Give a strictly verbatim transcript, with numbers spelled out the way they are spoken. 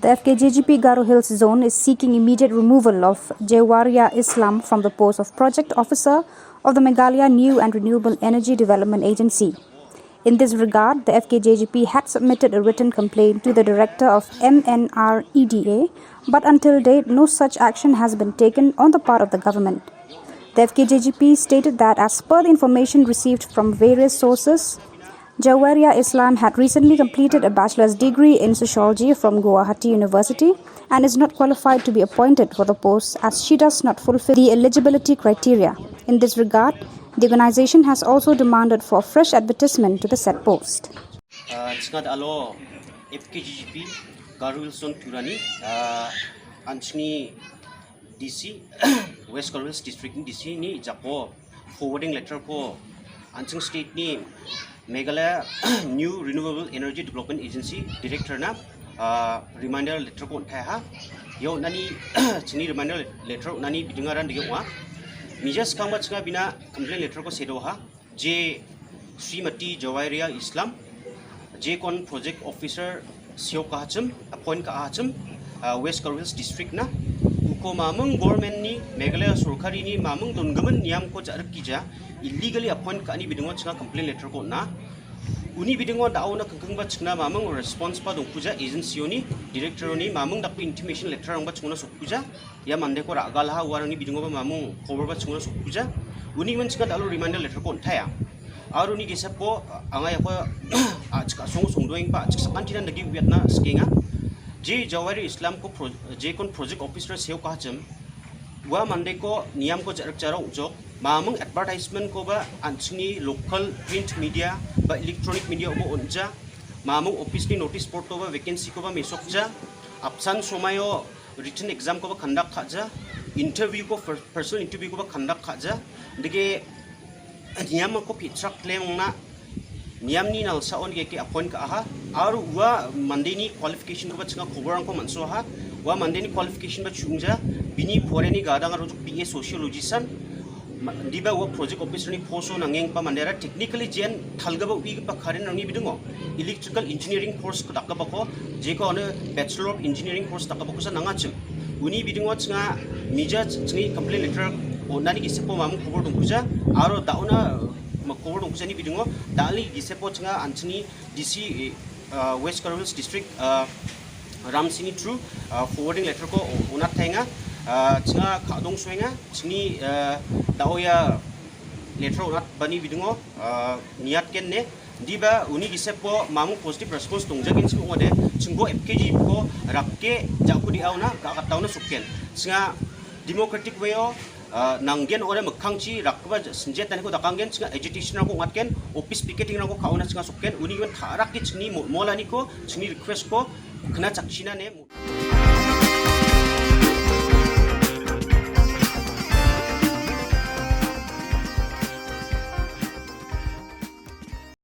The F K J G P Garo Hills Zone is seeking immediate removal of Jawaria Islam from the post of Project Officer of the Meghalaya New and Renewable Energy Development Agency. In this regard, the F K J G P had submitted a written complaint to the director of M N R E D A, but until date, no such action has been taken on the part of the government. The F K J G P stated that as per the information received from various sources, Jawaria Islam had recently completed a bachelor's degree in sociology from Guwahati University and is not qualified to be appointed for the post as she does not fulfill the eligibility criteria. In this regard, the organization has also demanded for a fresh advertisement to the said post. Ah, chingad alo F K G G P Garo Hills Zone Turani, ah, anchni D C, West Garo Hills District ni D C ni jako forwarding letter ko anching state ni Meghalaya New Renewable Energy Development Agency Director na, ah, reminder letter ko ontai ha. Yo nani chini reminder letter nani bidingaran dige wa. Mijas kangba chinga bina complaint letter ko sedo ha. Je Srimati Jawaria Islam, je kon project officer seo kahachim, appoint kahachim, ah, West Garo Hills District na. Uko mamung government ni, Meghalaya sorkari ni mamung donggimin niam ko jarikija, illegally appoint ka·ani bidingo chinga complaint letter ko na. Uni bidingo da·ona kengkengba chingna mamung response ba dongkuja, agency oni, director oni, mamung dakbe intimation letter rangba chingona sokkuja. Ia mandeko ra·galha uarangni bidingoba mamung koborba chingona sokkuja. Uni gimin chingka da·alo reminder letter ko on·taia. Aro uni gisepo anga iako a·chik a·songo songdoengba a·chik sakantinan dake uiatna sikenga. Je Jawahir Islam ko pro-, je kon project officer seo kahachim. Ua mandeko niamko ja·rikjara ong·jok. Mamung advertisement koba an·chingni local print media ba electronic media obo on·ja. Mamung office ni notice board koba vacancy koba mesokja. Apsan somaio written exam koba conduct ka·ja, interview ko per-, personal interview koba conduct ka·ja. Dake niamko pitrak klemongna niamni nalsaon geke appoint ka·aha. Aro ua mandeni qualification koba chinga koborangko man·soaha. Ua mandeni qualification ba chungja, bini poreni gadang aro B A Sociology san. Ma-, indiba ua project officer ni post o nangenggipa mandera technically jen talgipa uigipa current rangni bidingo electrical engineering course dakgipako, jeko ano Bachelor of Engineering course dakgipakosa nangachim. Uni bidingo chinga mija chingni complaint letter on·ani gisepo mamung kobor dongkuja, aro da·ona, ma, kobor dongkujani bidingo da·alni gisepo chinga an·chingni D C, ah, West Garo Hills District, ah, Ramsini through, ah, forwarding letter ko o-, on·ataenga, ah, chinga ka·dongsoenga, chingni, ah, da·oia letter on·atbani bidingo, ah, niatgen ne. Diba uni gisepo mamung positive response dongjagenchim ong·ode, chingbo F K G ko rakke ja·ko de·aona, ga·gataona sokgen. Chinga democratic way o, ah, nanggen ore mikkangchi rakgipa ja-, sinjetaniko dakanggen, chinga agitation rangko ong·atgen, office picketing rangko ka·ona chinga sokgen, uni gimin ta·rake chingni mo-, molaniko, chingni request ko, kna chakchina ne.